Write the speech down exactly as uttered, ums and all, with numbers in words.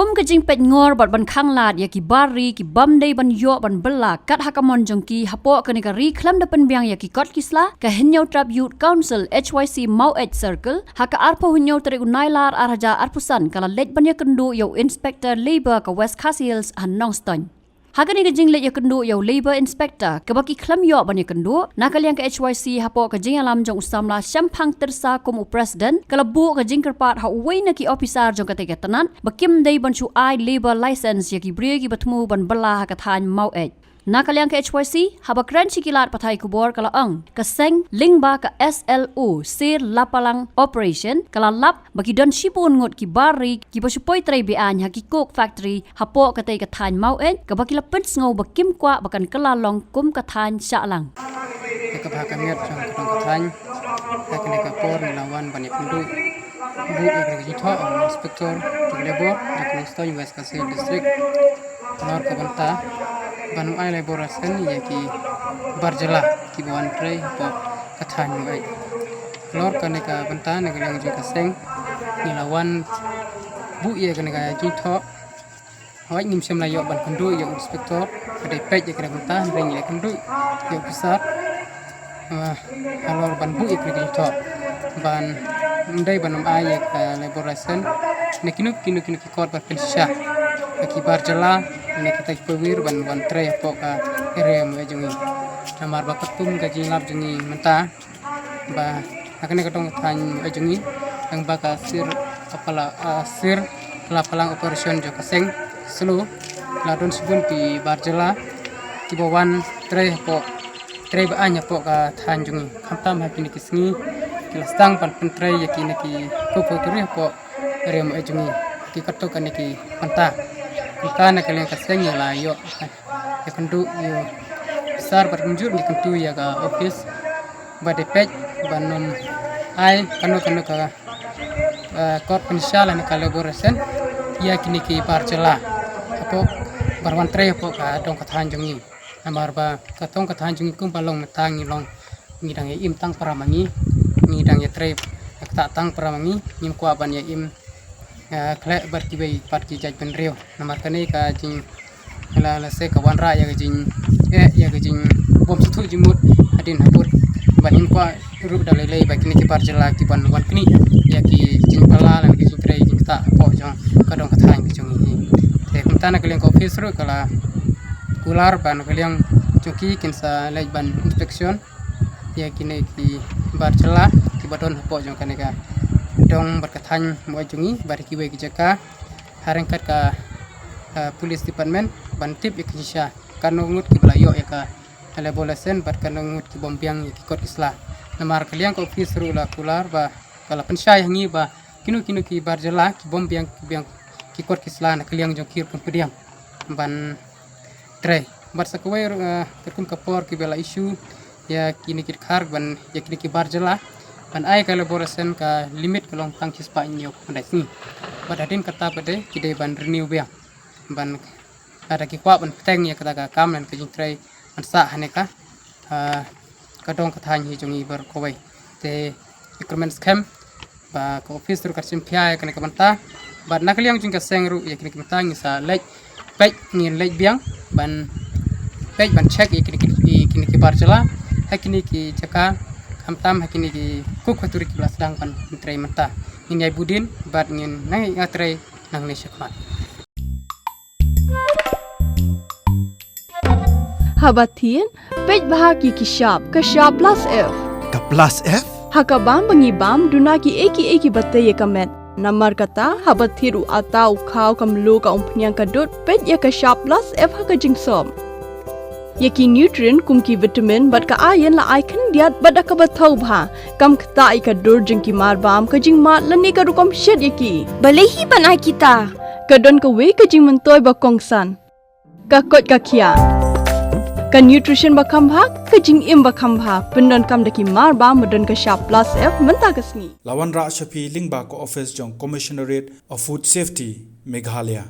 Kum ka jingpeit ngor bad ban khanglad ïa ki bar ri ki bym dei ban ïoh ban bylla kat ha ka mon jong ki hapoh kane ka ri khlem da pynbiang ïa ki kot ki sla, ka Hynñiewtrep Youth Council H Y C Maweit Circle ha ka arphew hynñiew tarik u Nailar ar hajar arphew san ka la leit ban ïakynduh ïa u Inspector Labour ka West Khasi Hills ha Nongstoiñ. Ha kane ka jingleit ïakynduh ïa u Labour Inspector kaba ki khlem ïoh ban ïakynduh, na ka liang ka H Y C hapoh ka jingïalam jong u samla Shemphang Tyrsa kum u President ka la buh ka jingkyrpad ha uwei na ki ophisar jong katei ka tnat ba kim dei ban shu ai labour license ïa ki briew kiba thmu ban bylla ha ka thaiñ Maweit. Na ka liang ka H Y C, haba kren sha ki lad pathai khubor ka la ong, ka seng lyngba ka S L O Sir Lapalang Operation ka la lap ba ki don shibun ngut ki bar ri kiba shu poi trei be-aiñ ha ki coke factory hapoh katei ka thaiñ Maweit kaba ki la pynsngew ba kim kwah ba kan kylla long kum ka thaiñ shah lang. Ïa kaba ha ka miet jong ka dong ka thaiñ, ha kane ka por ngi la wan ban ïakynduh buh ïa ka jingthoh u Inspector jong Labour jong ka Nongstoiñ West Khasi Hills District. Halor ka bynta ban ym ai labour license ïa ki bar jylla kiba wan trei hapoh ka thaiñ Maweit. Halor kane ka bynta na ka liang jong ka seng ngi la wan buh ïa kane ka jingthoh. Hooid, ngim shym la ïoh ban kynduh ïa u Inspector, ka dei peit ïa kane ka bynta, hynrei ngi la kynduh ïa u officer, ah, halor ban buh ïa kane ka jingthoh ban ym dei ban ym ai ïa ka labour license na kino kino kino ki kot ba pynshisha ïa ki bar jylla ne kita ki paidbah ban wan trei hapoh ka area Maweit jong ngi. Namar ba katkum ka jinglap jong ngi mynta ba ha kane ka dong ka thaiñ Maweit jong ngi, tang ba ka Sir Apala, ah, Sir Lapalang Operation jong ka seng slow, la don shibun ki bar jylla kiba wan trei hapoh, trei be-aiñ hapoh ka thaiñ jong ngi. Khamtam ha kine ki sngi ki la sdang ban pyntrei ïa kine ki coke factory hapoh area Maweit jong ngi. Ki katto katne ki bynta. Kumta na ka liang ka seng ngi la ïoh ïakynduh ïa u officer bad kumjuh ngi kyntu ïa ka office ba dei peit ban ym ai kano kano ka, eh, kot pynshisha lane ka labour license ïa kine ki bar jylla hapoh ban wan trei hapoh ka dong ka thaiñ jong ngi. Namar ba ka dong ka thaiñ jong ngi kumba long mynta ngi long, ngi dang ïa im tang para ma ngi, ngi dang ïa trei ïa kata tang para ma ngi, ngim kwah ban ïa im, eh, khleh bad kiwei pat ki jaitbynriew. Namar kane ka jing la, la se ka wanrah ïa ka jing, eh, ïa ka jingbym sngewthuh jingmut hadien habud. Bad ngim kwah ruh da lei lei ba kine ki bar jylla ki ban wan knieh ïa ki jingpala lane ki jingtrei jingktah hapoh jong ka dong ka thaiñ ka jong ngi. Te kumta na ka liang ka office ruh ka la kular ba na ka liang jong ki kin sa leit ban inspection ïa kine ki bar jylla kiba don hapoh jong kane ka dong bad ka thaiñ Maweit jong ngi bad kiwei ki jaka ha ryngkat ka, ah, police department ban tip ïa ka shisha kano ngut kiba la ïoh ïa ka labour license bad kano ngut ki bym biang ïa ki kot ki sla. Namar ka liang ka office ruh la kular ba ka la pynshai ha ngi ba kino kino ki bar jylla ki bym biang, ki biang ki kot ki sla na ka liang jong ki rukom pdiang ban trei. Bad sa kawei ruh, eh, katkum ka por kiba la issue ïa kine ki dkhar ban ïa kine ki bar jylla ban ai ka labour license ka limit ka long tang shispah hynñiew khyndai sngi. Bad hadien kata pat de ki dei ban renew biang ban lada ki kwah ban bteng ïa kata ka kam lane ka jingtrei ban sah ha kane ka, ah, ka dong ka thaiñ hi jong ngi baroh kawei. Te ïa kyrmen skhem ba ka office ruh ka shim khia ïa kane ka bynta. Bad na ka liang jong ka seng ruh ïa kine ki bynta ngi sa leit peit, ngin leit biang ban peit ban check ïa kine ki, ïa kine ki bar jylla ha kine ki jaka, khamtam ha kine ki coke factory kiba la sdang ban trei mynta. Ngin ïai buh dien bad ngin nang ïa trei nangne shakhmat. Haba thied, peit bha ki ki shap, ka shap plus F. Ka plus F? Ha ka bam ba ngi bam, duna kiei kiei kiba tei ïa ka met. Namar kata, haba thied u atta, u khaw, ka mluh, ka umphniang, ka dud, peit ïa ka shap plus F ha ka jingsop. Ïa ki nutrient kum ki vitamin bad ka iron la ai khyndiat bad da kaba thaw bha. Kam ktah ïa ka dur jong ki marbam, ka jingmad lane ka rukom shet ïa ki. Balei hi ban ai kita? Ka don kawei ka jingmyntoi ba kongsan. Ka koit ka khiah. Ka nutrition ba kham bha, ka jingim ba kham bha. Pyndonkam da ki marbam ba don ka shap plus F mynta ka sngi. La wanrah sha phi lyngba ka office jong Commissionerate of Food Safety, Meghalaya.